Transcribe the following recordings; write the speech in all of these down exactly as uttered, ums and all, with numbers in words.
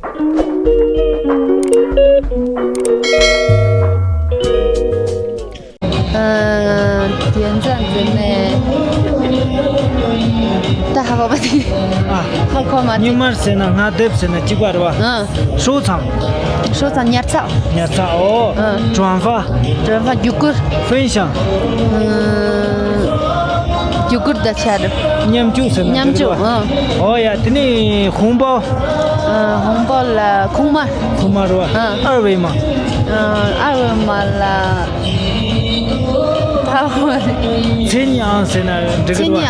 ཨ། དེ་ཚོ་འཛིན་ནས་ད་ཧ་གོ་མ་ཐུབ། ཨ། ཧ་གོ་མ་ཐུབ། སྙིགས་མ་ཟེར་ན་ང་དེབ་ཟེར་ན་གཅིག་པ་རེད་བ། ཨ། ཧྲོ་ཚང་། ཧྲོ་ཚང་ཉར་ཚགས། ཉར་ཚགས། ཨོ། ཨ། གྲོང་པ། གྲོང་པ་རྒྱུ་སྐུར། ཧྥེན་ཤང་། ཨ། རྒྱུ་སྐུར་ད་ཆ་རེད། ཉམས་བཅུག་ཟེར་ན་ཉམས་བཅུག་འགྲིག་རེད་བ། ཨ། ཨོ་ཡ། དེ་ནས་ཧོང་པའོ། ཨ། ཧོང་པའོ་ལ་ཁུག་མ། ཁུག་མ་རེད་བ། ཨ། ཨར་ཝེ་མ། ཨ། ཨར་ཝེ་མ་ལ། ཕ་བོ། མཚན་ཉིད་ཨང་ཟེར་ན་འགྲིག་གི་འདུག་བ།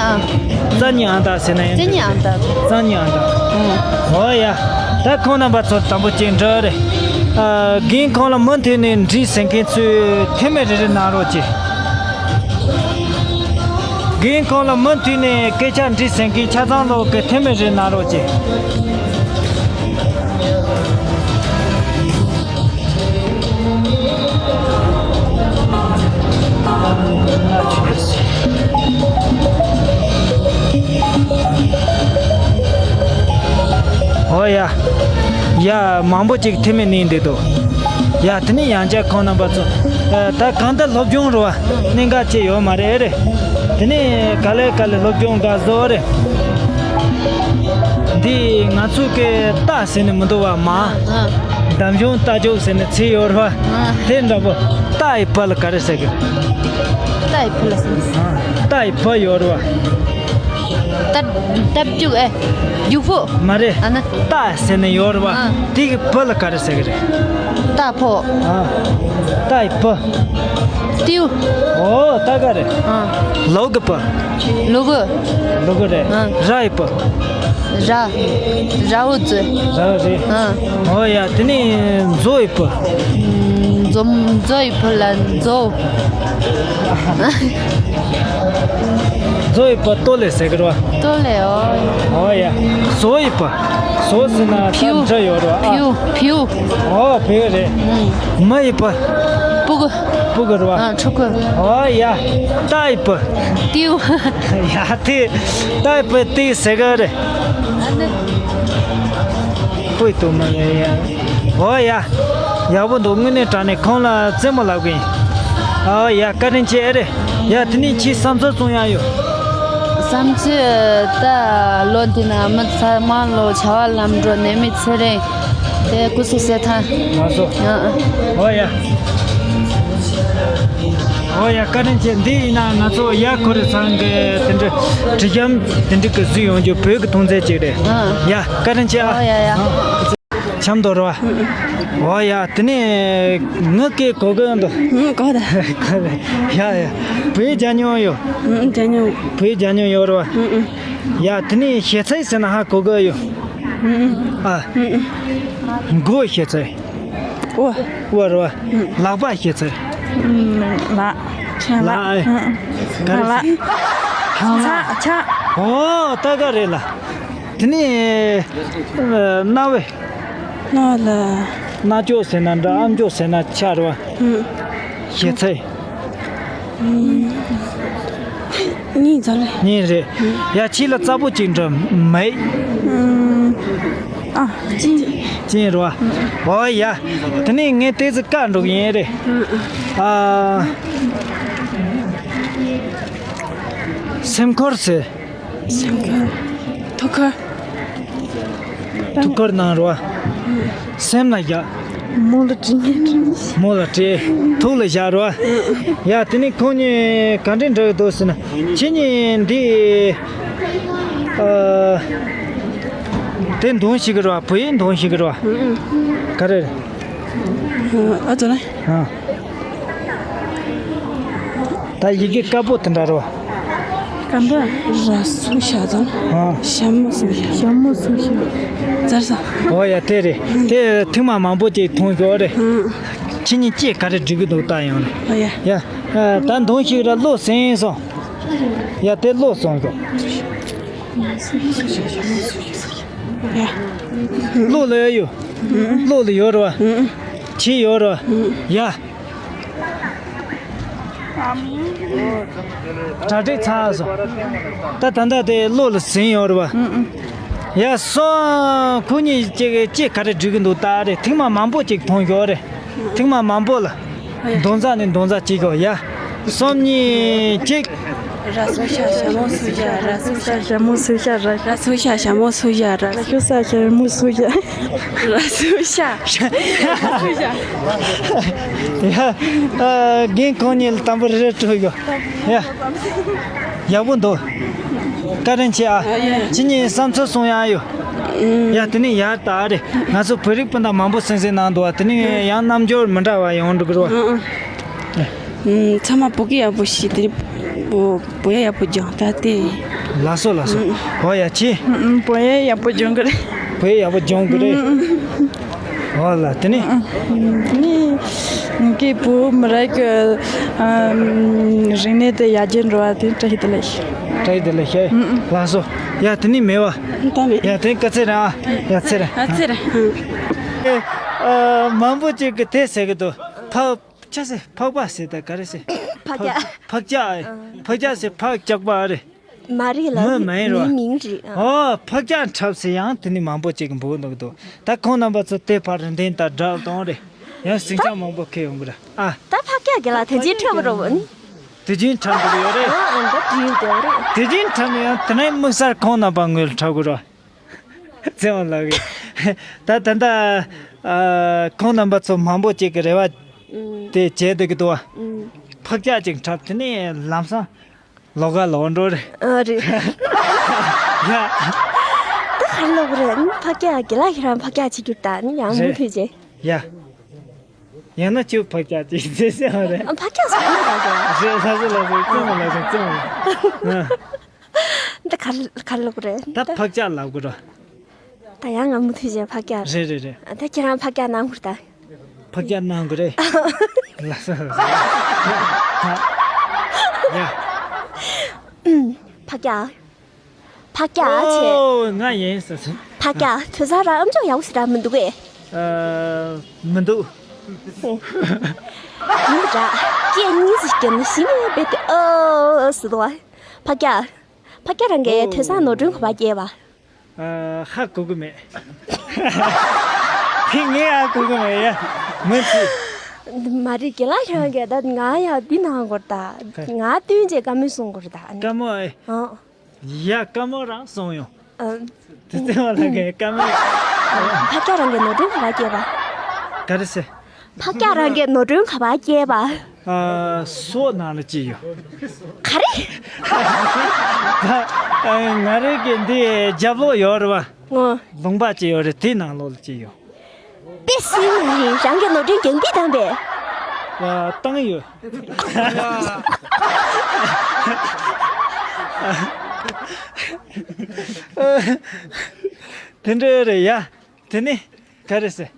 མཚན་ཉིད་ཨང་། རྩ་ཉིད་ཨང་རྟགས་ཟེར་ན་ཡང་འགྲིག་གི་འདུག་རྩ་ཉིད་ཨང་རྟགས། ཨང་། ཨོ་ཡ། ད་ཁོང་རྣམ་པ་ཚོ་དང་པོ་གཅིག་འགྲོ་རེད། ཨ། རྒན་ཁོང་ལ་མུ་མཐུད་ནས་འདྲི་ཟེར་མཁན་ཚོས་འཐུས་མི་རེ་རེ་གནང་རོགས་གྱིས། རྒན་ཁོང་ལ་མུ་མཐུད་ནས་སྐད་ཆ་འདྲི་ཟེར་མཁན་ཆ་ཚང་ལོག་གི་འཐུས་མི་རེ་གནང་རོགས་གྱིས། ཨོ་ཡ། ཡ། མང་པོ་ཅིག་འཐུས་མི་གནང་བསྡད་འདུག་ཡ། དེ་ནས་ཡང་བསྐྱར་ཁོང་རྣམ་པ་ཚོ། ཨ། ད་གང་ལྟར་སློབ་སྦྱོང་རེད་བ། གནད་འགག་ཅིག་ཡོད་མ་རེད། རེད། དེ་ནས་ག་ལེ་ག་ལེ་སློབ་སྦྱོང་འགག་བཟོ་རེད། འདི་ང་ཚོ་གི་རྟ་ཟེར་ནས་མི་འདུག་བ་མ། ཨ། འདམ་གཞུང་རྟ་མཆོག་ཟེར་ནས་ཚིག་ཡོད་རེད་བ། ཨ། དེ་འདྲ་པོ། རྟ་ཡི་བུ་ལ་ག་རེ་ཟེར་གི། རྟ་ཡི་བུ་ལ་ཟེར། ཨ། རྟ་ཡི་བུ་ཡོད་རེད་བ། རྟ། རྟ་རྒྱུག་ཨེ། རྒྱུག་ཕོ། མ་རེད། ཨ་ན། རྟ་ཟེར་ནས་ཡོད་རེད་བ། ཨ། དེ་གི་བུ་ལ་ག་རེ་ཟེར་གི་རེད། རྟ་ཕོ། ཨ། རྟ་ཡི་བུ། ཏིའུ། ཨོ། ད་ག་རེད། ཨ། ལུག་གི་བུ། ལུ་གུ། ལུ་གུ་རེད། ཨ། ར་ཡི་བུ། ར། ར་བོ་མཛོ། ར་བོ་རེད། ཨ། ཨོ་ཡ། དེ་ནས་མཛོ་ཡི་བུ། མཛོ། མཛོ་ཡི་བུ་ལ་མཛོ། མཛོ་ཡི་བུ་ལྟོ་ལེ་ཟེར་གི་རེད་བ། ལྟོ་ལེ། ཨོ། ཨོ་ཡ། ཟོ་ཡི་བུ། ཟོ་ཟེར་ན་ད་ཕིའུ། འདྲ་ཡོད་རེད་བ། ཨ། ཕིའུ། ཕིའུ། ཨོ། ཕིའུ་རེད། ཨུམ། མི་ཡི་བུ། སྤུ་གུ། སྤུ་གུ་རེད་བ། ཨ། ཕྲུ་གུ། ཨོ་ཡ། རྟ་ཡི་བུ། ཏིའུ། ཡ། དེ་རྟ་ཡི་བུ་ཏི་ཟེར་གི་རེད། ཨ་ནི། ཧོས་ཏོ་མ་ཡ་ཡ། ཨོ་ཡ། ཡག་པོ་འདུག་དངོས་གནས་དྲང་གནས་ཁོང་ལ་རྩེད་མོ་ལབ་གི་ཡིན། ཨོ་ཡ། བཀའ་དྲིན་ཆེ་ཨེ་རེད། ཡ། དེ་ནས་ཁྱེད་བསམ་ཚུལ་གསུང་ཡག་ཡོད། བསམ་ཚུལ་ད་ལོ་འདི་ན་མི་ཚང་མ་ལོ་བྱ་བ་ལམ་འགྲོ་ནད་མེད་ཚེ་རིང་། དེ་སྐུ་གཟུགས་གསལ་ཐང་། ང་ཚོ། ཨ་ཨ། ཨོ་ཡ། ཨོ་ཡ། བཀའ་དྲིན་ཆེ། འདི་ཡིན་ན་ང་ཚོ་ཡ་ཁོ་རེ་ཚང་གི་དེ་འདྲ་དྲི་རྒྱམ་དེ་འདྲ་གི་བཟོས་ཡོང་རྒྱུ་བོད་ཀྱི་མཐོང་ཚད་ཅིག་རེད། ཨ། ཡ། བཀའ་དྲིན་ཆེ་ཨ། ཨོ་ཡ་ཡ། ཨ། འཆམ་དོ་ར་བ། ཨོ་ཡ། དེ་ནས་ངི་སྐད་གོ་གི་འདུག་ཨ། གོ་ད། ཡ་ཡ། བོད་རྒྱ་ཉོ་ཡོད། ཨ། རྒྱ་ཉོ། བོད་རྒྱ་ཉོ་ཡོད་ར་བ། ཨ། ཡ། དེ་ནས་ཞེ་ཚའི་ཟེར་ན་ཧ་གོ་གི་ཡོད། ཨ། མགོ་ཞེ་ཚའི། ཨོ། ཨོ་ར་བ། ལག་པ་ཞེ་ཚའི། ལག་ཆ་ལག་ལག་ཨེ། ག་རེ་ལག་ཆ་ཆ། ཨོ། ད་ག་རེད་ལ། དེ་ནས་རྣ་བའི། རྣ་བ་ལ། རྣ་ཅོག་ཟེར་ན་འདྲ། ཨམ་ཅོག་ཟེར་ན་ཆ་ར་བ། ཞེ་ཚའི། གཉིས་ཙམ་རེད། གཉིས་རེད། ཡ། ཁྱེད་ལ་རྩ་པོ་གཅིག་འདྲ་མེད། ཨ། གཅིན། གཅིན་རེད་བ། ཨོ་ཡ། དེ་ནས་ངས་ཏོག་ཙམ་བཀའ་འགྲོ་གི་ཡིན་རེད། ཨ། སེམས་ཁུར་ཟེར། སེམས་ཁུར། ཐུགས་ཁུར། ཐུགས་ཁུར་གནང་རོགས། སེམས་ལ་བཞག་མོ་ལ་དྲིས། མོ་ལ་དྲིས། ཐུགས་ལ་བཞག་རོགས། ཡ། དེ་ནས་ཁོང་གཉིས་ག་འདྲས་འདྲ་གི་འདུག་ཟེར་ན། ཁྱེད་གཉིས་འདི། ཨ། དེ་འདོན་ཤེས་གི་རེད་བ། བོད་ཡིག་འདོན་ཤེས་གི་རེད་བ། ག་རེ་རེད། ཨ་ཙི་ལ། ཨ། ད་ཡི་གེ་དཀར་པོ་དེ་འདྲ་རེད་བ། སྐར་མདའ་ར་གསུམ་བཞག་དང་། ཨ། ཞྭ་མོ་གསུམ་བཞག་ཞྭ་མོ་གསུམ་བཞག་ཙར་ས། ཨོ་ཡ། དེ་རེད། དེ་ཐེངས་མ་མང་པོ་ཅིག་མཐོང་ཞོག་རེད། ཨ། ཁྱེད་གཉིས་ཅིག་ག་རེ་འབྲི་གི་འདུག་ལྟ་ཡོང་རེད། ཨོ་ཡ། ཡ། ཨ། ད་འདོན་ཤེས་ར་བློ་སེང་སོང་། ཡ། དེ་བློ་སོང་ཞོག་ཡ། བློ་ལ་ཡོད། བློ་ལ་ཡོད་རེད་བ། ཁྱི་ཡོད་རེད་བ། ཡ། གྲ་སྒྲིག་ཚར་སོང་། ད་ད་ལྟ་དེ་བློ་ལ་ཟིན་ཡོད་རེད་བ། ཡ་སོང་། ཁོ་གཉིས་ཅིག་ཅིག་ག་རེ་སྒྲིག་གི་འདུག་ད་རེད། ཐེངས་མ་མང་པོ་ཅིག་མཐོང་ཞོག་རེད། ཐེངས་མ་མང་པོ་ལ། འདོན་རྩ་ནས་འདོན་རྩ་བྱེད་ཞོག་ཡ། སོམ་གཉིས་གཅིག་ར་སུ་ཤ་ཞྭ་མོ་སུ་ཞྭ། ར་སུ་ཤ་ཞྭ་མོ་སུ་ཞྭ། ར། ར་སུ་ཤ་ཞྭ་མོ་སུ་ཞྭ། ར། ར་སུ་ཤ་ཞྭ་མོ་སུ་ཞྭ། ར་སུ་ཤ། ཡ། ཨ། རྒན་ཁོང་གཉིས་ལ་དང་པོ་རེ་རེ་སྤྲོད་ཡོད། ཡ། ཡག་པོ་འདུག་བཀའ་དྲིན་ཆེ་ཨ། ཁྱེད་གཉིས་བསམ་ཚུལ་གསུང་ཡག་ཡོད། ཡ། དེ་ནས་ཡར་ད་རེད། ང་ཚོ་བོད་རིགས་སྤུན་ཟླ་མང་པོ་གསན་གཟིགས་གནང་འདུག་བ། དེ་ནས་ཡང་རྣམ་འགྱུར་མི་འདྲ་བ་ཡོང་འགྲོ་གི་རེད་བ། ཨང་། ཨང་། ཚང་མ་བོད་སྐད་ཡག་པོ་ཤེས། དེ་བོ་བོད་ཡིག་ཡག་པོ་སྦྱང་ད་དེ། ལགས་སོ་ལགས་སོ། ཨོ་ཡ་ཆེ། ཨང་། བོད་ཡིག་ཡག་པོ་སྦྱང་གི་རེད། བོད་ཡིག་ཡག་པོ་སྦྱང་གི་རེད། ཨང་། ཨོ་ལ་དེ་ནས། ཨང་། དེ་ནས་ངའི་བོད་མི་རིགས་ཀྱི་ཨམ་རིག་གནས་དེ་ཡར་རྒྱས་འགྲོ་བ་དེ་བཀྲ་ཤིས་བདེ་ལེགས་ཞུ། བཀྲ་ཤིས་བདེ་ལེགས་ཞུ། ཨང་། ལགས་སོ། ཡ་དེ་ནས་མེད་བ། ད་མེད། ཡ་དེ་ནས་སྐུ་ཚེ་རིང་ཨ། ཡ་ཚེ་རིང་། ཨ་ཚེ་རིང་། ཨང་། ཨ་མང་པོ་ཅིག་གིས་དེ་ཟེར་གི་འདུག་ཕག་ཅག་ཟེར། ཕག་པ་ཟེར་ད་ག་རེ་ཟེར། ཕག་སྐྱག་ཕག་སྐྱག་ཨེ། ཕག་སྐྱག་ཟེར། ཕག་སྐྱག་པ་རེད། མ་རེད་ལ། མི་མ་ཡིན་རོ། མིའི་མིང་རེད་ཨ། ཨོ་ཕག་སྐྱག་འཁྲབ་ཟེར་ཡང་དེ་ནི་མང་པོ་ཅིག་གིས་འབོད་འདུག་འདུག་ད་ཁོང་རྣམ་པ་ཚོ་དེ་ཕར་རིན་ལྡན་དང་སྦྲགས་གཏོང་རེད། ཡང་ཟིང་ཆ་མང་པོ་འཁེལ་ཡོང་གི་རེད་ཨ། ད་ཕག་སྐྱག་གི་ལ་དེ་རྗེས་འཁྲབ་རོགས་ནི། དེ་རྗེས་འཁྲབ་འདུག་ཡོད་རེད། ཨ་ཨ་ད་དེ་ཡོད་རེད། དེ་རྗེས་འཁྲབ་ཡང་དེ་ནས་དམིགས་བསལ་ཁོང་རྣམ་པ་ངོས་ལ་འཁྲབ་དགོས་རོགས། བརྩེ་བ་ལགས་ཀྱིས། ད་ད་ལྟ་ཨ་ཁོང་རྣམ་པ་ཚོ་མང་པོ་ཅིག་གི་རེ་བ་ཨུམ། དེ་བྱས་འདུག་གི་འདུག་བ། ཨུམ། ཕག་སྐྱག་ཅིག་འཁྲབ་དེ་ནས་ལམ་སང་ལོག་ག་ལོག་འགྲོ་རེད། ཨ་རེད། ཡ། ད་ག་རེ་ལབ་དགོས་རེད། ཕག་སྐྱག་དགེ་ལགས་ཁྱེད་རང་ཕག་སྐྱག་བྱེད་རྒྱུ་ད་ནི་ཡང་མུ་རེད། མཐུད་བྱས། ཡ། ཡང་ན་ཁྱོད་ཕག་སྐྱག་ཅིག་བྱེད་ཟེར་བ་རེད། ཨ་ཕག་སྐྱག་སོང་ད་རེད། རེད་ལགས་སོ་ལགས་སོ། བརྩེ་བ་ལགས་སོ། བརྩེ་བ་ལགས་སོ། ཨ། འདི་ག་རེ་ག་རེ་ལབ་དགོས་རེད། ད་ཕག་སྐྱག་ལབ་དགོས་རེད། ད་ཡང་ང་མུ་མཐུད་བྱས་ཕག་སྐྱག་ཨ། རེད་རེད་རེད། ད་ཁྱེད་རང་ཕག་སྐྱག་གནང་དགོས་རེད་ད། ཕག་སྐྱག་གནང་དགོས་རེད། ལགས་སོ་ལགས་སོ། ཡ། ཕག་སྐྱག་ཕག་སྐྱག་བྱས། ཨོ་ང་ཡིན་ཟེར་སོང་། ཕག་སྐྱག་དེང་སང་རང་ཨམ་ཅོག་ཡག་པོ་ཞེ་དྲག་མི་འདུག་གས། ཨ། མི་འདུག་ཡིན་པ་འདྲ། སྐད་གཉིས་སུ་བརྒྱབ་ནས་གཞི་ནས་རྦད་དེ་ཨོ་ཟེར་འདུག་བ། ཕག་སྐྱག་ཕག་སྐྱག་རང་གིས་ཨོ། དེང་སང་ནོར་སྒྲོན་ག་པར་སྐྱེལ་བ། ཨ། ཧ་གོ་གི་མེད། དེ་ངས་ཧ་གོ་གི་མེད་ཡ། མི་ཚེ། མ་རེད། དགེ་ལགས་ཁྱེད་རང་གིས་ད་ང་ཡ་འདི་གནང་དགོས་རེད་ད། ང་བསྟུན་བྱས་བཀའ་མོལ་གསུང་དགོས་རེད་ད། བཀའ་མོལ་ཨེ། ཨང་། ཡ་བཀའ་མོལ་རང་གསུང་ཡོང་། ཨ། དེ་ཚེ་བ་ལ་ངས་བཀའ་མོལ། ཕག་སྐྱག་རང་གིས་ནོར་སྒྲོན་ག་པར་སྐྱེལ་བ། ག་རེ་ཟེར། ཕག་སྐྱག་རང་གིས་ནོར་སྒྲོན་ག་པར་སྐྱེལ་བ། ཨ། སོག་ནང་ལ་སྐྱེས་ཡོད། ག་རེ། ད་ང་རང་གི་འདི་རྒྱབ་ལོགས་ཡོད་རེད་བ། ཨོ། ལུང་པ་ཅིག་ཡོད་རེད། དེ་ནང་ལོགས་ལ་སྐྱེས་ཡོད། དཔེ་སྲིད་མ་རེད། རང་གིས་ནོར་སྒྲོན་རྒྱང་འབུད་བཏང་པས། ཨ། བཏང་ཡོད། དེ་འདྲ་རེད་ཡ། དེ་ནས་ག་རེ་ཟེར།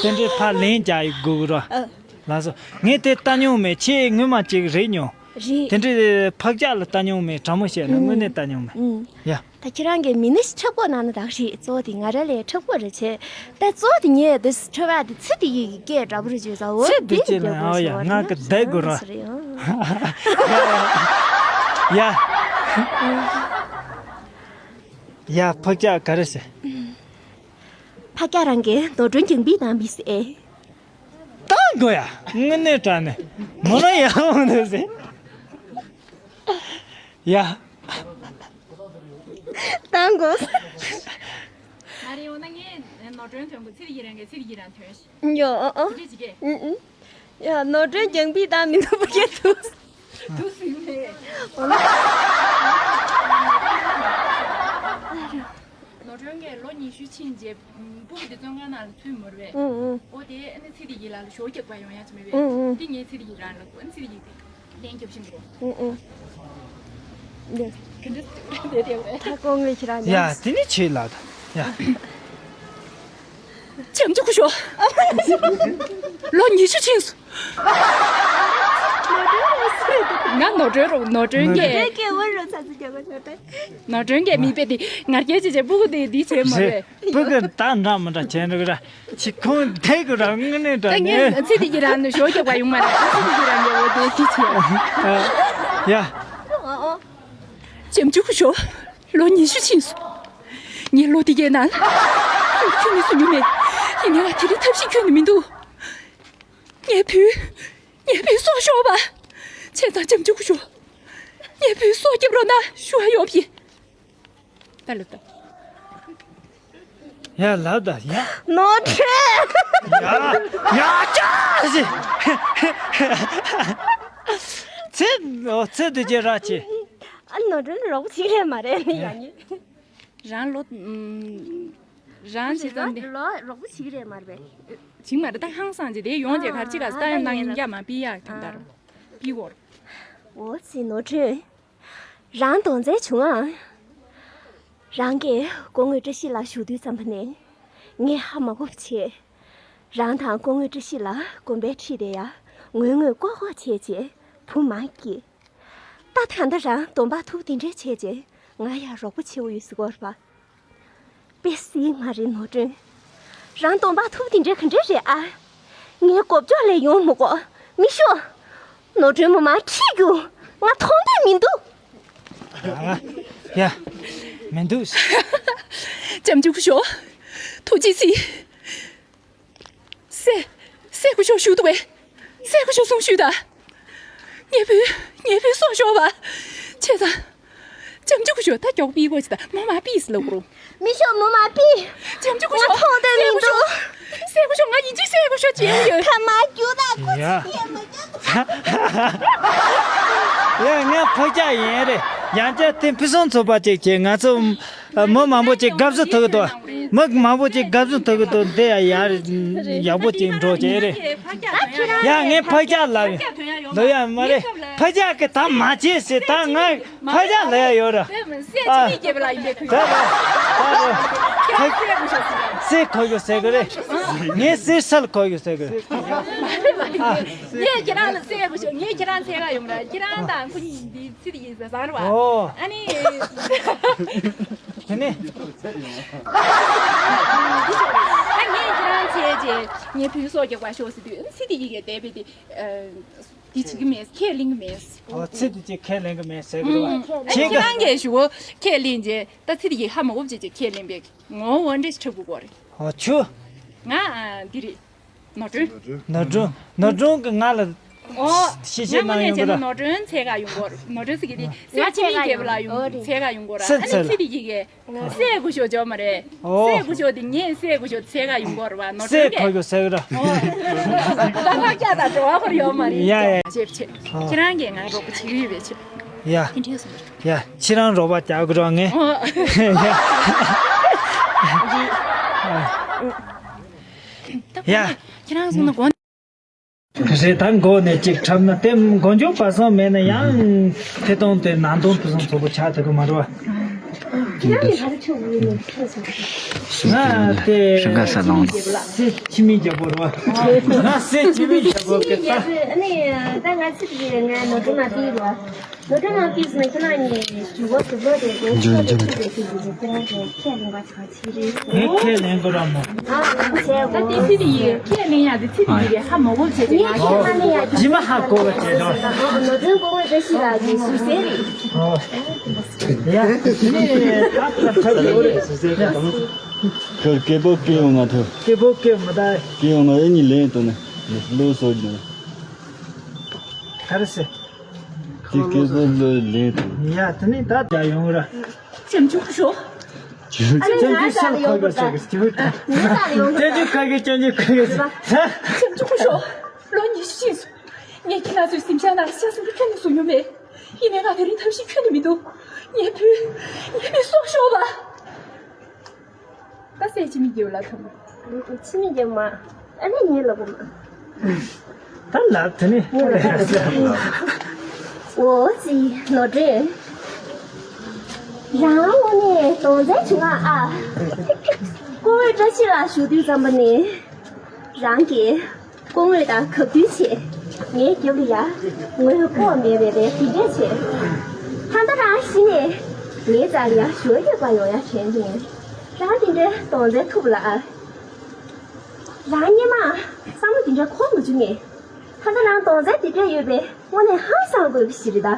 དེ་འདྲའི་ཕར་ལན་རྒྱག་ཡི་དགོས་རོ། ཨ། ལགས་སོ། ངས་དེ་ལྟ་མྱོང་མེད། ཁྱེད་སྔོན་མ་ཅིག་རེད་མྱོང་། རེད། དེ་འདྲའི་ཕག་སྐྱག་ལ་ལྟ་མྱོང་མེད། དྲང་མོ་བཤད་ན་དངོས་གནས་ལྟ་མྱོང་མེད། ཨུམ། ཡ། ད་ཁྱེད་རང་གིས་མི་ནི་འཁྲབ་གོ་ན་ན་ད་རེད། གཙོ་བོ་དེ་ང་རང་ལས་འཁྲབ་གོ་རེད་བྱས། ད་གཙོ་བོ་དེ་ངས་དེ་འཁྲབ་ཡ་དེ་ཚེ་དེ་ཡི་གི་སྐད་འདྲ་པོ་རེད་བྱས། ཙང་འོ་ཚེ་དེ་དེ་ཡི་ཅི་ལ་ཡོད་ཨ་ཡ་ང་གི་བསྡད་དགོས་ར། ཡ། ཡ། ཕག་སྐྱག་ག་རེ་ཟེར། ཕག་སྐྱག་རང་གིས་ནོར་སྒྲོན་རྒྱང་འབུད་བཏང་པས་ཟེར། བཏང་དགོས་ཡ། དངོས་གནས་དྲང་གནས་མོ་ན་ཡག་མོ་འདུག་ཟེར། ཡ། བཏང་དགོས། མ་རེད། འོ་ན་ངས་ནོར་སྒྲོན་ཐོན་དགོས། ཚེ་རིང་རང་གིས་ཚེ་རིང་རང་ཐོན་ཤིག་ཡོ། ཨ་ཨ། ཅི་ཅི་གེ། ཨུ་ཨུ། ཡ་ནོར་སྒྲོན་རྒྱང་འབུད་བཏང་མི་འདུག་པ་སྐད་འདུག་འདུག་ཟིན་མེད། འོ་ན། ནོར་སྒྲོན་གྱིས་ལོ་ཉི་ཤུ་ཕྱིན་རྗེས་སྤུ་གུ་དེ་བཙོན་ཁང་ནང་ལ་ཚུད་མོར་བས། ཨུ་ཨུ། ཨོ་དེ་ཨ་ནི་ཚེ་རིང་ཡི་ལ་ལ་ཞོ་རྒྱག་པ་ཡོང་ཡ་ཅི་མེད་པས། ཨུ་ཨུ། དེ་ངས་ཚེ་རིང་ཡི་རང་ལ་ཨ་ནི་ཚེ་རིང་ཡི་དེ་ལན་རྒྱབ་བཞིན་འགྲོ། ཨུ་ཨུ། ཡ། ག་འདྲ་དེ་དེ་བས། ད་ཀོ་ངས་ཁྱེད་རང་ཡ་ཉམས། དེ་ནི་ཆེ་ལ་ད་ཡ། ཅམ་ཅུ་ཁུ་ཤོ། ལོ་ཉི་ཤུ་ཕྱིན་སོང་། ང་ནོར་སྒྲོན་རོགས། ནོར་སྒྲོན་གྱིས། ནོར་སྒྲོན་གྱིས་འོ་རོ་ཚ་ཚ་རྒྱག་གོ་ཤོ་ཏེ། ནོར་སྒྲོན་གྱིས་མིག་དཔེ་དེ་ངར་སྐད་ཅིག་བྱས། སྤུ་གུ་དེ་འདི་བྱས་མ་རེད། སྤུ་གུ་ད་འདྲ་མི་འདྲ་བྱས་འགྲོ་གི་ར། ཅི་ཁོང་དེ་གི་ར་དངོས་གནས་ད་འདྲ་ངས་ནི་ཚེ་འདི་གི་རང་ནི་ཞོ་རྒྱག་པ་ཡོང་མ་རེད། ཚེ་འདི་གི་རང་གི་འོ་དེ་ཅི་བྱས། ཡ། ལྕམ་ཆུང་སྐུ་ཞབས། ལོ་ཉི་ཤུ་ཕྱིན་སོང་། ངས་ལོ་འདི་གའི་ནང་སུ་ཁྱོན་ནས་སུ་མྱོང་མེད། ཡིན་ནའང་དེ་རིང་ཐབས་ཤེས་ཁྱོན་ནས་མི་འདུག་ངའི་བུ། ངའི་བུའི་སྲོག་ཤོར་བ། བྱས་ཙང་ལྕམ་ཆུང་སྐུ་ཞབས། ངའི་བུའི་སྲོག་སྐྱོབ་རོགས་གནང་ཞུ་བ་ཡོང་བ་ཡིན། ད་ལབ་ད། ཡ་ལབ་ད་ཡ། ནོར་འཁྲུལ། ཡ་ཡ་ཅག་ཞིག་ཚེ་ཨོ་ཚེ་འདི་རྗེས་ར་ཆེ། ཨ་ནོར་འཁྲུལ་རོགས་པ་བྱེད་ཀྱི་རེད་མ་རེད་ཡ་ནི། རང་ལོ་ཨུམ། རང་བྱེད་ཙམ་དེ། ལོ་རོགས་པ་བྱེད་ཀྱི་རེད་མ་རེད་པས། བྱིང་མ་རེད་ད་ཧང་སང་ཅིག་དེ་ཡོང་རྗེས་གར་ཅིག་ག་ས་ཡང་གནང་ཡིན་རྒྱ་མ་པི་ཡ་གང་ལྟར། པི་བོར། འོ་ཙི་ནོར་འཁྲུལ། རང་གདོན་རྩལ་བྱུང་ཨ། རང་གིས་སྐུ་ངོ་བཀྲ་ཤིས་ལགས་བཞུགས་དུས་ཙམ་པ་ནས་ངས་ཧ་མ་གོ་བ་བྱས། རང་དང་སྐུ་ངོ་བཀྲ་ཤིས་ལགས་དགོན་པའི་འཁྲིས་དེ་ཡ་ངུས་ངུས་ཀོ་ཀོ་བྱས་རྗེས་བུ་མ་སྐྱེས། ད་ད་ལྟ་རང་གདོང་པ་ཐུག་དེ་འདྲས་བྱས་རྗེས་ང་ཡ་རོགས་པ་བྱེད་འོ་ཡོད་ཟེར་གོ་ར་པ། དཔེ་སྲིད་མ་རེད་ནོར་སྒྲོན། རང་གདོང་པ་ཐུབ་དེ་འདྲ་ག་འདྲ་རེད་ཨ། ངའི་སྒོ་ཕྱོགས་ལས་ཡོང་མི་གོ། མི་ཤོག་ནོར་སྒྲོན་མོ་མ་ཁྲིད་རྒྱུ་ང་མཐོང་འདོད་མི་འདུག་ཡ། མི་འདུག་ལྕམ་ཆུང་སྐུ་ཞབས། ཐུགས་རྗེ་གཟིགས། སྲས། སྲས་སྐུ་ཞབས་བཞུགས་འདུག་པས། སྲས་སྐུ་ཞབས་གསུང་ཞུས་དང་། ངའི་བུ། ངའི་བུ་སྲོག་ཤོར་བ། བྱས་ཙང་། ལྕམ་ཆུང་སྐུ་ཞབས་ད་མགྱོགས་པི་བོ་ཅི་ད་མོ་མ་པིས་ལབ་དགོས་རུང་། མི་ཤོག་མོ་མ་པི། ལྕམ་ཆུང་སྐུ་ཞབས། ང་མཐོང་འདོད་མི་འདུག་སྲས་སྐུ་ཞབས་ང་ཡིན་གཅིག་སྲས་སྐུ་ཞབས་བྱེད་ཡོད། ཁ་མ་རྒྱུག་ད་ཁོ་ཡ། ཚིག་ཡ་མ་རྒྱག་ཡ་ངས་ཕོ་རྒྱག་ཡིན་རེད། ཡང་བསྐྱར་དེ་ཕུན་སུམ་ཚོགས་པ་ཅིག་བྱེད་ང་ཚོ། མི་མང་པོ་ཅིག་དགའ་བསུ་ཐོབ་ཀྱི་འདུག་མི་མང་པོ་ཅིག་དགའ་བསུ་ཐོབ་ཀྱི་འདུག་འདི་ཡ་ཡ་ཡག་པོ་ཅིག་འགྲོ་བྱས་རེད། ཡ་ངས་ཕ་རྒྱ་ལབ་ཡིན། ལོ་ཡ་མ་རེད་ཕ་རྒྱ་གི་ད་མ་བྱེད་ཟེར་ད་ང་ཕ་རྒྱ་ལབ་ཡ་ཡོད་ར། ཨ། ད་ར། ད་ར། སེ་གོ་ཡོད་ཟེར་གི་རེད། ངས་སེ་སལ་གོ་ཡོད་ཟེར་གི་རེད། ཨ། ངས་ཁྱེད་རང་ལ་སེ་གོ་ཤོག་ངས་ཁྱེད་རང་ཚེ་ག་ཡོང་ར་ཁྱེད་རང་དང་ཁོ་གཉིས་འདི། ཚིག་དེ་ཡིན་ཟེར་བཟང་རེད་བ། ཨོ། ཨ་ནི། དེ་ནས། ཨ་ངས་ཁྱེད་རང་བྱས་རྗེས་ངའི་བུའི་སྲོག་རྒྱག་པ་ཤོག་ཟེར་དུས་ཚིག་དེ་ཡི་གེ་བསྡད་པའི་དེ། འདི་བྱེད་ཀྱི་མེད་ཁས་ལེན་གྱི་མེད། ཨོ་ཚིག་དེ་ཅིག་ཁས་ལེན་གྱི་མེད་ཟེར་གི་རེད་བ། ཨ་ཁྱེད་རང་གིས་ཞུ་བོ་ཁས་ལེན་རྗེས་ད་ཚིག་དེ་ཡི་ཧ་མ་གོ་བྱས་རྗེས་ཁས་ལེན་པའི་ངོ་བོ་འདྲེ་ཞིག་འཁྲབ་དགོས་རེད། ཨོ་ཆུ། ང་འདི་རེད། ནོར་སྒྲོན། ནོར་སྒྲོན། ནོར་སྒྲོན་གྱིས་ང་ལ་ཨོ། ཤེས་བྱའི་ནང་ཡོང་གི་ར། ནོར་སྒྲོན་འཚོལ་ག་ཡོང་གོ། ནོར་སྒྲོན་ཟེར་གི་དེ་སྲས་འཆི་མེད་རྒྱལ་པོ་ལགས་ཡོང་འཚོལ་ག་ཡོང་གོ་ར། ཨ་ནི་ཚེ་དེ་ཡི་གེ་སྲས་སྐུ་ཞབས་འཇོག་མ་རེད། ཨོ། སྲས་སྐུ་ཞབས་དེ་ངས་སྲས་སྐུ་ཞབས་འཚོལ་ག་ཡོང་གོ་ར་བ་ནོར་སྒྲོན་གྱིས། སྲས་ཁོ་ཡོ་ཟེར་གི་ར། ཨོ། ད་ཕར་སྐྱ་དང་འགྲོ་བ་ཁོར་ཡོང་མ་རེད། ཡ་ཡ། བྱེད་བྱེད། ཨོ། ཁྱེད་རང་གིས་ང་རོགས་པ་བྱེད་ཀྱི་ཡོད་པས་བྱེད། ཡ། དེ་འདྲས་སོང་། ཡ། ཁྱེད་རང་རོགས་པ་རྒྱག་གི་ར་ངས། ཨོ། ཡ། ཁྱེད་རང་སོང་ན་དགོངས། རེད་ད་མགོ་ནས་གཅིག་འཁྲབ་ན་དེ་མགོ་མཇུག་བར་གསུམ་མེད་ན་ཡང་ཐད་གཏོང་དེ་ནང་དོན་ཕུན་སུམ་ཚོགས་པོ་ཆགས་ཐུབ་ཀྱི་མ་རེད་བ། ང་དེ་རང་ག་ས་ལོང་། སྲས་འཆི་མེད་རྒྱལ་པོ་རེད་བ། ང་སྲས་འཆི་མེད་རྒྱལ་པོ་གི་ད། ད་ང་ཚིག་གི་ང་ནོར་འཁྲུལ་མ་བྲིས་རེད་བ། ནོར་འཁྲུལ་མ་བྲིས་ཟིན་ཁྱེད་རང་གཉིས་ཞུ་བ་ཞུ་བ་རེད་དེ་ཁྱེད་རང་གི་ཁས་ལེན་པ་ཆགས། ངས་ཁས་ལེན་དགོས་ར་མོ། ད་དེ་ཚིག་དེ་ཡིན་ཁས་ལེན་ཡ་དེ་ཚིག་དེ་ཡིན་ཧ་མ་གོ་བྱས་ཏེ་ང་ཁས་མ་ལེན་ཡ་དེ། ཇི་མ་ཧ་གོ་བ་བྱས་ར། ནོར་སྒྲོན་སྐུ་ངོ་བཀྲ་ཤིས་ལགས་ཀྱི་ཟུར་གསལ་རེད། ཡ། ནི་ད་ད་ད་ཡོད་རེད་ཟུར་གསལ་ད། ཁྱོད་སྐད་པོ་སྐད་ཡོང་ང་ཐོས། སྐད་པོ་སྐད་མ་ད། སྐད་ཡོང་ན་ཨེ་ནི་ལེན་ཏོ་ནི་ལོ་སོ་རྒྱུ། ག་རེ་ཟེར། དེ་སྐད་པོ་ལོ་ལེན་ཏོ། ཡ་དེ་ནི་ད་རྒྱ་ཡོང་ར། ལྕམ་ཆུང་སྐུ་ཞབས། ལྕམ་ཆུང་སྐུ་ཞབས་ཁ་གི་ཁ་གི་ལྕམ་ཆུང་སྐུ་ཞབས། ལྕམ་ཆུང་སྐུ་ཞབས་ལོ་ཉི་ཤུ་ཕྱིན་སོང་། ངས་ཁྱེད་རང་ཚོའི་གཟིམ་ཤག་ནང་ཤ་ཟུམ་གྱི་ཁྱོན་ནས་བཟུང་མྱོང་མེད། ཡིན་ནའི་ང་དེ་རིང་ཐབས་ཤེས་ཁྱོན་ནས་མི་འདུག་ངའི་བུ། ངའི་བུ་སྲོག་ཤོར་བ། ད་སྲས་འཆི་མེད་རྒྱལ་པོ་ལ་ཐོབ། འཆི་མེད་རྒྱལ་པོ་མ། ཨ་ནི་ངའི་ལག་པ་མ། ད་ལབ་དེ་ནི། ངའི་ལག་པ་མ། འོ་ཙི་ནོར་སྒྲོན། རང་དངོས་གནས་གདོན་འཛིན་བྱུང་ང་ཨ། སྐུ་ངོ་བཀྲ་ཤིས་ལགས་བཞུགས་དུས་ཙམ་པ་ནས། རང་གིས་སྐུ་ངོ་དང་གབ་མཐུན་བྱས། ངའི་རྒྱབ་ལ་ཡ། ངོ་ལྐོག་མེད་པའི་རེ་འདི་འདྲས་བྱས། ད་ལྟ་རང་གཞི་ནས་ངའི་རྩ་ལ་ཡ་ཞོ་རྒྱག་པ་ཡོང་ཡ་དྲན་དུས། རང་དེ་འདྲའི་གདོན་འཛིན་ཐུབ་ལ། རང་སྔོན་མ་བསམ་བློ་དེ་འདྲ་འཁོར་མ་བྱུང་ངས། ད་ལྟ་རང་གདོན་འཛིན་དེ་འདྲ་ཡོད་པས་དངོས་གནས་ཧང་སང་དགོས་པ་ཞིག་རེད་ད།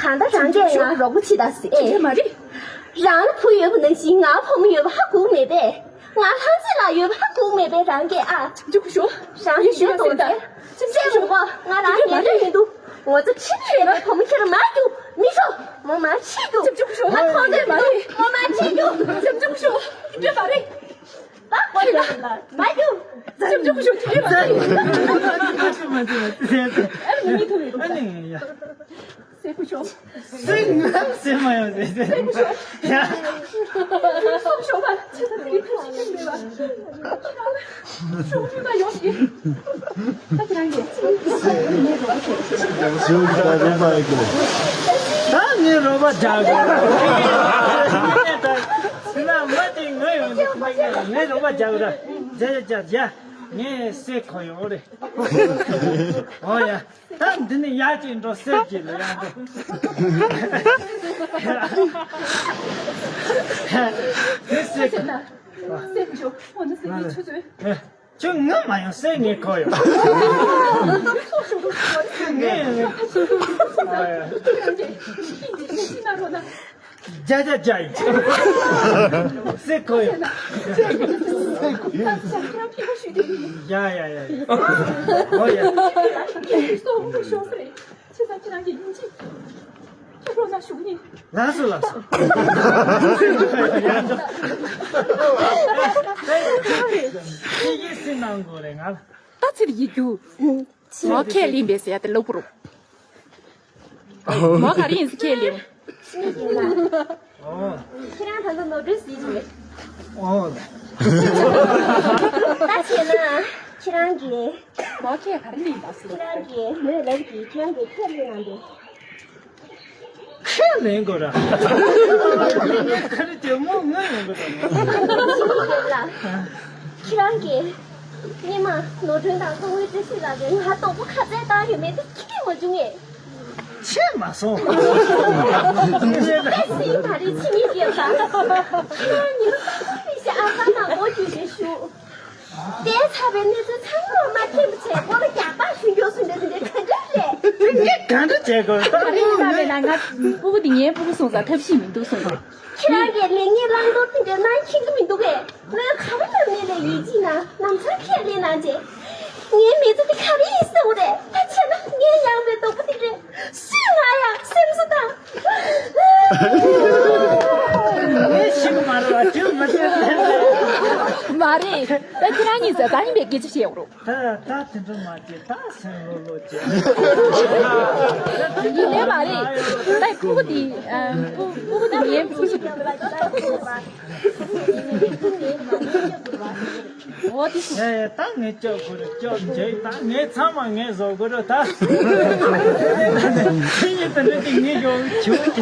གང་ལྟར་རང་གིས་ང་རོགས་པ་བྱེད་དང་ཟེར། ཨེ། མ་རེད། རང་ལ་བུ་ཡོད་པ་ནང་བཞིན་ང་བུ་མོ་ཡོད་པ་ཧ་གོ་མེད་པས། ང་ལྷ་མཛེས་ལགས་ཡོད་པ་ཧ་གོ་མེད་པས། རང་གིས་ཨ། ཅི་གུ་ཤོག་རང་གིས་ཤོད་དང་ཟེར། ཅི་གུ་ཤོག་ང་རང་ཉན་འདོད་མི་འདུག་ངོ་ཚ་ཁྲི་ཁྲི་ཡོད་པའི་བུ་མོ་ཁྱེད་རང་མ་རྒྱུག་མི་ཤོག་ངོ་མ་ཁྲི་རྒྱུག་ཅི་གུ་ཤོག་ང་ཁོང་ཚོས་མ་རྒྱུག་ངོ་མ་ཁྲི་རྒྱུག་ཅི་གུ་ཤོག་ཅི་མ་རེད། ཨ་ཁྱེད་ལ་མ་རྒྱུག་ཅི་གུ་ཤོག་ཅི་མ་རེད། ཨ་ནི་མི་ཐུབ་ཡོད། ཨ་ནི་ཡ། སེ་ཁུ་ཤོག་སེ་ང་སེ་མ་ཡོང་སེ་སེ། ཡ། སོག་ཤོག་པ་ཆེ་ས་དེ་ཐུགས་རྗེ་ཆེ་ཞུ་ཡོད་པ། ཤོག་ཆུ་ད་ཡོང་ཞིག་ད་ཁྱེད་རང་གིས། ཞུ་ད་རེད་པ་ཡིན་གི། ད་ངའི་རོགས་པ་རྒྱག་གི། ད་ང་མ་དེ་ང་ཡོང་གི། ངའི་རོགས་པ་རྒྱག་གི་ར། རྒྱག་རྒྱག་རྒྱག་ངས་སེ་ཁོ་ཡོང་རེད། ཨོ་ཡ། ད་འདི་ནི་ཡག་ཅིག་འགྲོ་སེར་གྱི་ལ་ཡག་འགྲོ། དེ་སེར་གྱི། སེར་གྱི་ཤོག་ཁོ་ནི་སེར་གྱི་ཆུ་ཚོད། ཁྱོད་ངུ་མ་ཡོང་སེར་ངས་ཁོ་ཡོང་། ངས་ཡོང་། རྒྱ་རྒྱ་རྒྱ་ཡིན། སེ་ཁོ་ཡིན། ཡ་ཡ་ཡ་ཡ། ཨོ་ཡ། ལགས་སོ་ལགས་སོ། ཡ་འགྲོ། ཁྱེད་ཀྱིས་སེ་གནང་དགོས་རེད་ང་ལ། ད་ཚིར་ཡི་རྒྱུ། མོ་ཁས་ལེན་པས་ཟེར་ཡ་དེ་ལབ་དགོས་རེད། མོ་ག་རེ་ཡིན་ཟེར་ཁས་ལེན། ཨོ། ཁྱེད་རང་ད་ལྟ་ནོར་འཁྲུལ་ཟིག་བྱུང་བས། ཨོ། ད་བྱས་ན་ཁྱེད་རང་གིས། མོ་ཁས་ག་རེ་ལེན་པ་ཟེར། ཁྱེད་རང་གིས་མོས་ལབ་ཀྱིས་ཁྱེད་རང་གིས་ཁས་ལེན་གནང་དེ། ཁས་ལེན་དགོས་ར། ཁ་རི་ཇོ་མོ་ངུ་ཡོང་གི་འདུག་ཁྱེད་རང་གིས་སྔོན་མ་ནོར་སྒྲོན་དང་ཁོང་བོའི་བཀྲ་ཤིས་ལགས་ཀྱིས་ང་དོག་པོ་ག་ཚད་བཏང་ཡོད་མེད་དེ་ཁྱེད་ཀྱིས་མ་བྱུང་ངས། ཆད་མ་སོང་། ཨེ་སི་མ་རེད་ཕྱི་ཉིན་ཡོད་པ། ཁྱེད་རང་ཉིན་ཏོག་ཙམ་ཞིག་ཨ་ཕ་ནང་སྒོ་བརྒྱུད་ནས་ཞུགས། དེ་ཚ་བའི་གནས་ཚུལ་ཚང་མ་མ་མཁྱེན་པ་བྱས་སྒོ་ལ་རྒྱག་པ་ཞུ་མགྱོགས་སུ་འདྲ་འདི་འདྲ་ག་འདྲ་རེད། ངས་ག་འདྲ་བྱེད་དགོས། ད་རིང་མ་མེད་ན་ང་སྤུ་གུ་འདི་ངའི་སྤུ་གུ་སོང་ཙང་ཐབས་ཤེས་མི་འདུག་གསུངས་པ། ཁྱེད་རང་གིས་ལེགས་ཉེས་བླང་དོར་དེ་འདྲ་གནང་མཁྱེན་གྱི་མི་འདུག་གས། མོས་ག་བ་ལ་ངས་ལས་ཡིད་ཆེས་ན་ལམ་སང་ཁས་ལེན་གནང་རྗེས། ངའི་མི་ཚེ་འདི་ག་རེ་ཡིན་ཟེར་བ་རེད། ད་བྱས་ན་ངའི་ཡང་བའི་སྡུག་པོ་འདི་རེད། སུས་ང་ཡང་སེམས་གསོ་དང་། ངས་ཤི་གི་མ་རེད་བ་དུས་མ་ཚོད། མ་རེད། ད་ཁྱེད་རང་གཉིས་ཟ་ད་ཡིན་པའི་སྐད་ཆ་བཤད་རོགས། ད་ད་དེ་འདྲ་མ་བྱེད། ད་སེམས་ལྷོད་ལྷོད་བྱེད། ཡིན་ལེ་མ་རེད། ད་ཕྲུ་གུ་དེ་ཨ་ཕྲུ་ཕྲུ་གུ་དེ་ངའི་ཕྲུ་གུ། འོ་དེ་སོང་། ཡ་ཡ་ད་ངས་སྐྱོབ་དགོས་རེད། སྐྱོབ་འཇུག་ད་ངས་ཚང་མ་ངས་བཟོ་དགོས་རེད་ད། ཁྱེད་ཀྱིས་ད་འདྲ་ཅིག་ངས་ཡོང་བྱུང་།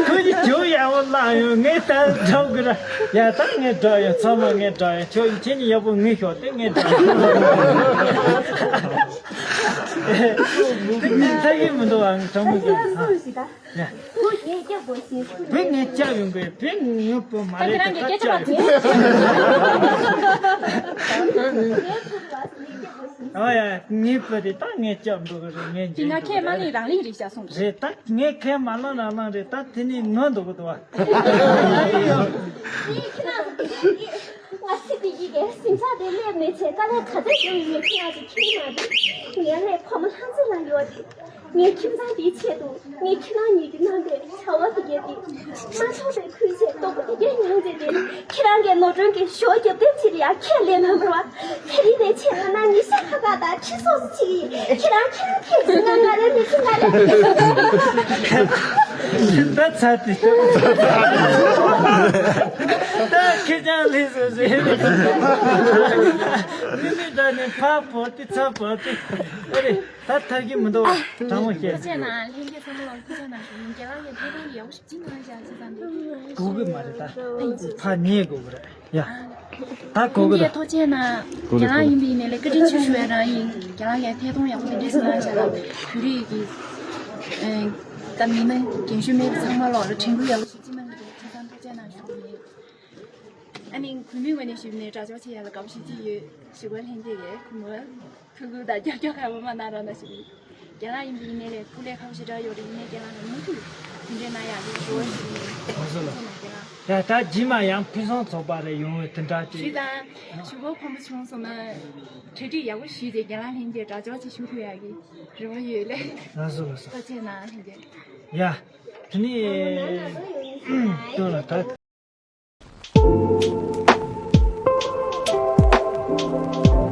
ཁོ་གིས་བྱུང་ཡག་པོ་བླངས་ཡོང་། ངས་ད་འགྲོ་དགོས་རེད། ཡ་ད་ངས་འགྲོ་ཡོང་། ཚང་མ་ངས་འགྲོ་ཡོང་། ཁྱོད་ཁྱེད་གཉིས་ཡག་པོ་ངུས་ཤོག་དེ་ངས་འགྲོ་ཡོང་། དེ་ངས་ཚ་གི་མི་འདུག་ཨང་དྲང་མོ་ཡ། བུ་ངས་སྐྱབས་དགོས་ཤེས། བུ་ངས་སྐྱབས་ཡོང་དགོས། བུ་ངའི་བུ་མ་རེད་ད་ཁྱེད་རང་གི་སྐད་ཆ་མ་ཐོས། ཨ་ཡ་ངའི་བུ་དེ་ད་ངས་སྐྱབས་འགྲོ་གི་རེད། ངས་འཇིགས་འགྲོ་གི་རེད། ཁས་མ་ལེན་རང་ལེན་རེད་ཤག་གསུངས་རེད། ད་ངས་ཁས་མ་ལེན་རང་ལེན་རེད། ད་དེ་ནས་ངུ་འདུག་གི་འདུག་བ། ངས་ཁྱེད་རང་གི་ང་སྲིད་པའི་ཡི་གེ་ཟིང་ཆ་དེ་སླེབས་མེད་ཚེ་དཀའ་ལས་ག་ཚོད་བརྒྱབ་ཡོད་མེད་ཁྱེད་རང་གིས་མཁྱེན་མ་རེད། ངའི་ལས་ཕོ་མོ་ལྷ་མཛེས་ལ་ཡོད་དེ། ངའི་ཁྱིམ་ཚང་འདིའི་ཆེད་དུ་ངའི་ཁྱིམ་ནང་ཉལ་རྒྱུ་གནང་སྟེ་ཞོགས་པ་དེ་གས་དེ་མ་ཆོག་པའི་ཁུལ་བྱས་སྡུག་པོ་དེ་གས་མྱངས་བྱས་ཏེ་ཁྱེད་རང་གིས་ནོར་སྒྲོན་གྱི་ཞོ་རྒྱབ་རྟེན་ཅིག་ལ་ཡང་ཁས་ལེན་གནང་བ་རེད་བ། དེ་རིང་ནས་བྱས་ང་ནང་ཉི་ཤར་ཁ་ཁ་དང་ཁྲི་སོགས་སུ་ཅིག་ཡིན། ཁྱེད་རང་ཁྱེད་རང་ཁྱེད་ཀྱིས་ང་ང་རའི་མི་ཚེ་ང་རའི་ད་ཚ་དེ་ད་ཁེར་རྐྱང་ལས་སུ་རེད། མི་མི་འདྲ་ནས་ཕ་བོར་ཏེ་ཚ་བོར་ཏེ་ཨ་རེ། ད་ཐར་གྱི་མི་འདུག་དྲང་མོ་བཤད། ཐུགས་རྗེ་གནང་། ལྷན་རྒྱས་ཚང་མ་ལ་ཐུགས་རྗེ་གནང་ཞུ་ཡིན། རྒན་ལགས་ཀྱིས་ཐད་གཏོང་ཡག་པོ་ཞིག་ཅིག་གནང་བཞག་ཅེས་བསམ་སྟེ། གོ་གི་མ་རེད་ད། ཨ་ཡིན་ཅིག་ཕ་ཉེ་གོ་གི་རེད་ཡ། ད་གོ་གི་ལྷན་རྒྱས་ཐུགས་རྗེ་གནང་། རྒན་ལགས་ཡིན་པའི་ནས་ལས་བཀའ་དྲིན་ཆེ་ཞུ་བའི་རང་ཡིན། རྒན་ལགས་ཀྱིས་ཐད་གཏོང་ཡག་པོ་དེ་འདྲས་ཞིག་གནང་བཞག་ལ་བོད་རིགས་ཀྱི་ད་མི་མང་རྒན་གཞོན་མེད་པ་ཚང་མ་ལོག་ལ་དྲན་སྐུལ་ཡག་པོ་ཞིག་ཅིག་གནང་གི་རེད་ཅེས་བསམ་ཐུགས་རྗེ་གནང་ཞུ་གི་ཡིན། ཨ་ནི་གུས་མོའི་ངོས་ནས་ཞུས་ནས་གྲྭ་ཆོག་ཆེ་ཡ་ལ་དགའ་པོ་ཞིག་ཅིག་ཡོད་ཞུ་བ། ལྷན་རྒྱས་ཀྱིས་གུས་མོ་ལ་ཐུགས་ཁུར་དང་རྒྱབ་སྐྱོར་ག་བོ་མ་གནང་རོགས་གནང་ཞུ་གི་ཡིན། རྒན་ལགས་ཡིན་པ་ཡིན་ནའི་ལས་སྐུ་ལས་ཁག་ཞེ་དྲག་ཡོད་རེད། ཡིན་ནའི་རྒན་ལགས་ལ་མུ་མཐུད་དེ་འདྲའི་གནང་ཡག་གི་རེ་བ་ཞུ་ཡིན། ལགས་སོ་ལགས་སོ། ཡ་ད་རྗེས་མ་ཡང་ཕུན་སུམ་ཚོགས་པ་རེ་ཡོང་བའི་དེ་འདྲ་ཞུ་དང་། ཞུ་སྒོ་ཕོན་པོ་བྱུང་སོང་ན་གྲ་སྒྲིག་ཡག་པོ་ཞུས་ཏེ་རྒན་ལགས་ལྷན་རྒྱས་སྒྲ་སྦྱོར་ཅིག་ཞུ་ཐུབ་ཡག་གི་རེ་བ་ཡོད་ལགས། ལགས་སོ་ལགས་སོ། ཐུགས་རྗེ་གནང་ལྷན་རྒྱས། ཡ་དེ་ནས་ལྟོས་ལ་ད།